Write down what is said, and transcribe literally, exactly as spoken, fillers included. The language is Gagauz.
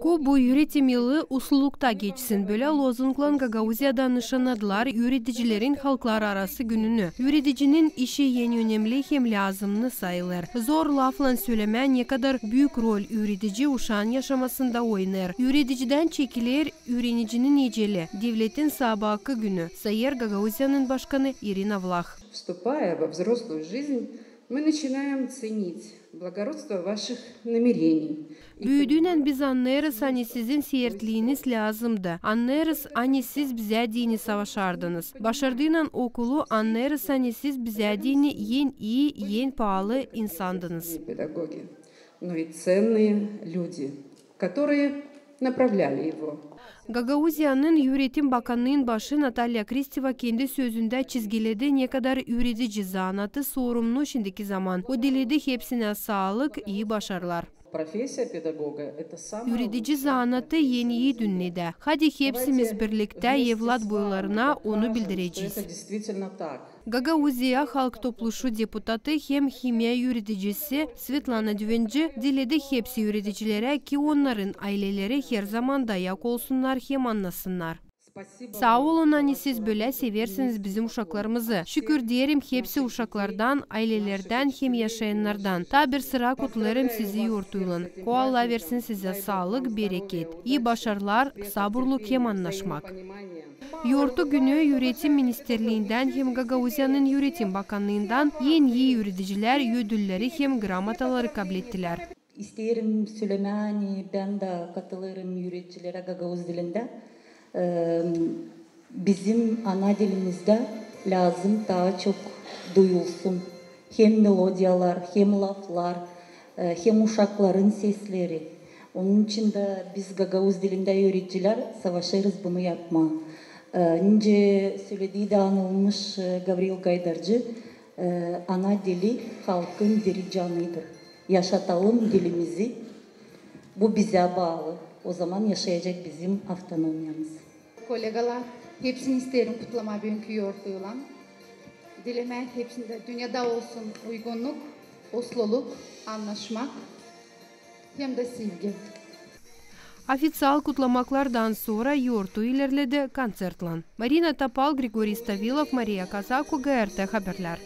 Ko bu üüretim yılı uslulukta geçsin, bölä lozunglan Gagauziyada nışannadılar üüredicilerin halklararası gününü. Üüredicinin işi en önemli hem lääzımnı sayılêr. Zor laflan sölemää, ne kadar büük rol üüredici uşaan yaşamasında oynêêr. Üüredicidän çekiler üürenicinin eceli. Devletin saabaakı günü, sayêr Gagauziyanın başkanı İrina Vlah. Вступая во взрослую жизнь, мы начинаем ценить благородство ваших намерений. Büüdüynän biz annêêrız, ani sizin siirtliiniz lääzımdı. Annêêrız, ani siz bizä deyni savaşardınız. Başardıynan okulu, annêêrız, ani siz bizä deyni en ii, en paalı insandınız. Педагоги, но и ценные люди, которые направляли его. Gagauziyanın üüretim bakannıın başı Natalya Kristeva kendi sözündä çizgiledi, ne kadar üüredici zanaatı sorumlu şindiki zaman. O diledi hepsinä saalık, ii başarılar. Профессия педагога — это самое лучшее. Üüredici zanaatı en ii dünnedä. Hadi hepsimiz birliktä evlat boylarına onu bildirecez. Gagauziya Halk Topluşu deputatı hem himiya üüredicisi Svetlana Düvenci diledi hepsi üüredicilerä, ki onnarın ayleleri herzaman dayak olsunnar hem annasınnar. Saa olun, ani siz bölä seversiniz bizim uşaklarımızı. Şükür deerim hepsi uşaklardan, aylelerdän hem yaşayannardan. Taa bir sıra kutlêêrım sizi yortuylan. Ko Allah versin sizä saalık, bereket, ii başarılar, saburluk hem annaşmak. Yortu günü üüretim ministerliindän hem Gagauziyanın üüretim bakannıından en ii üüredicilär ödülleri hem gramataları kablettilär. İsteerim sölemää, ani bän dä katılêrım üüredicilerä gagauz dilindä. Ee, bizim ana dilimizdä lääzım taa çok duyulsun hem melodiyalar, hem laflar, e, hem uşakların sesleri. Onun için dä biz gagauz dilindä üüredicilär savaşêrız bunu yapmaa. E, nicä söledi dä anılmış, e, Gavril Gaydarcı, e, ana dili halkın diri canıdır. Yaşatalım dilimizi. Bu bizä baalı. O zaman yaşayacek bizim avtonomiyamız. Kolegalar, hepsini isteerim kutlamaa büünkü yortuylan. Dilemää hepsindä dünnedä olsun uygunnuk, usluluk, annaşmak hem dä sevgi. Ofiţial kutlamaklardan sora yortu ilerledi kontsertlan. Marina Topal, Grigoriy Stavilov, Mariya Kazako, GRT Haberlär.